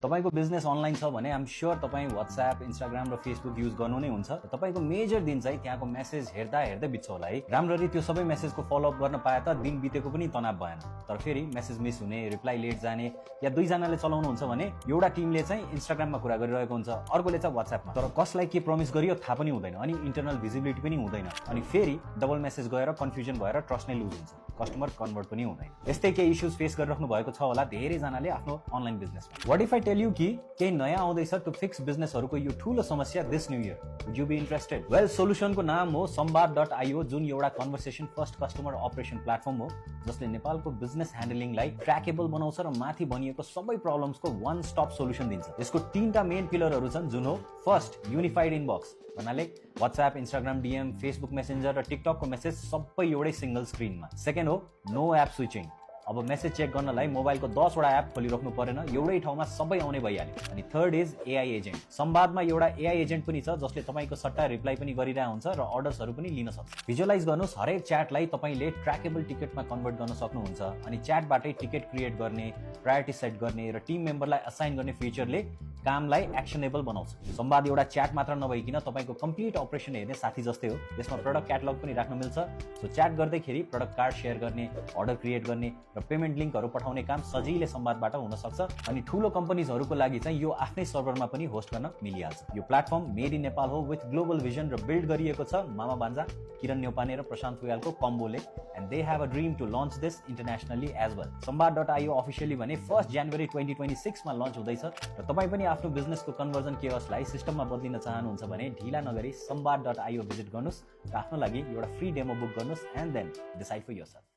तपाईको business online छ भने आइम श्योर तपाई WhatsApp, Instagram र Facebook युज गर्नु नै हुन्छ। तपाईको मेजर दिन चाहिँ त्यहाँको मेसेज हेर्दा हेर्दै बित्छ होला है। राम्ररी त्यो सबै मेसेजको फलोअप गर्न पाए त दिन बितेको पनि तनाव भएन। तर फेरि मेसेज मिस हुने, रिप्लाई लेट जाने या दुई जनाले चलाउनु हुन्छ भने एउटा टिमले चाहिँ Instagramमा कुरा गरिरहेको हुन्छ, अर्कोले चाहिँ WhatsAppमा। तर कसलाई के प्रमिस गरियो थाहा पनि हुँदैन अनि इन्टरनल भिजिबिलिटी पनि हुँदैन। अनि फेरि डबल मेसेज गएर कन्फ्युजन भएर ट्रस्ट नै लुज हुन्छ, कस्टमर कन्भर्ट पनि हुँदैन। यस्तै केही इश्यूज फेस गरिराख्नु भएको छ होला धेरै जनाले आफ्नो अनलाइन बिजनेसमा। What if I tell you कि केही नयाँ आउँदैछ टु फिक्स बिजनेसहरुको यो ठूलो समस्या this new year? Would you be interested? Well, सोलुसनको नाम हो संवाद.io, जुन एउटा conversation first customer operation platform हो जसले नेपालको बिजनेस ह्यान्डलिङलाई ट्र्याकेबल बनाउँछ र माथि भनिएको सबै प्रब्लम्सको वन स्टप सोलुसन दिन्छ। यसको तीनटा मेन पिलरहरू छन्, जुन हो फर्स्ट युनिफाइड इनबक्स, भन्नाले WhatsApp, Instagram DM, Facebook messenger र टिकटकको मेसेज सबै एउटै सिंगल स्क्रिनमा। सेकेन्ड हो नो एप स्विचिङ, अब मेसेज चेक गर्नलाई मोबाइलको 10 वटा एप खोलिराख्नु परेन, एउटै ठाउँमा सबै आउने भइहाल्यो। अनि थर्ड इज AI एजेन्ट। संवादमा एउटा AI एजेन्ट पनि छ जसले तपाईको सट्टा रिप्लाई पनि गरिरहेको हुन्छ र अर्डर्सहरू पनि लिन सक्छ। भिजुअलाइज गर्नुस्, हरेक च्याटलाई तपाईले ट्र्याकेबल टिकटमा कन्भर्ट गर्न सक्नुहुन्छ अनि च्याटबाटै टिकट क्रिएट गर्ने, प्रायोरिटी सेट गर्ने र टिम मेम्बरलाई असाइन गर्ने फिचरले कामलाई एक्सनेबल बनाउँछ। संवाद एउटा च्याट मात्र नभइकिन तपाईको कम्प्लिट अपरेसन हेर्ने साथी जस्तै हो। यसमा प्रोडक्ट क्याटलग पनि राख्न मिल्छ, सो च्याट गर्दैखेरि प्रोडक्ट कार्ड शेयर गर्ने, अर्डर क्रिएट गर्ने र पेमेन्ट लिङ्कहरू पठाउने काम सजिलै संवादबाट हुन सक्छ। अनि ठूलो कम्पनीजहरूको लागि चाहिँ यो आफ्नै सर्भरमा पनि होस्ट गर्न मिलिहाल्छ। यो प्लेटफर्म मेड इन नेपाल हो विथ ग्लोबल भिजन र बिल्ड गरिएको छ मामा भान्जा किरण न्यौपाने र प्रशान्त फुयालको कम्बोले, and they have a dream to launch this internationally as well. संवाद.io अफिसियली भने 1 जनवरी 2026 मा लन्च हुँदैछ र तपाई पनि आफ्नो बिजनेसको कन्भर्जन केयसलाई सिस्टममा बदलिन चाहनुहुन्छ भने ढिला नगरी संवाद.io भिजिट गर्नुस् र आफ्नो लागि एउटा फ्री डेमो बुक गर्नुस् and then decide for yourself.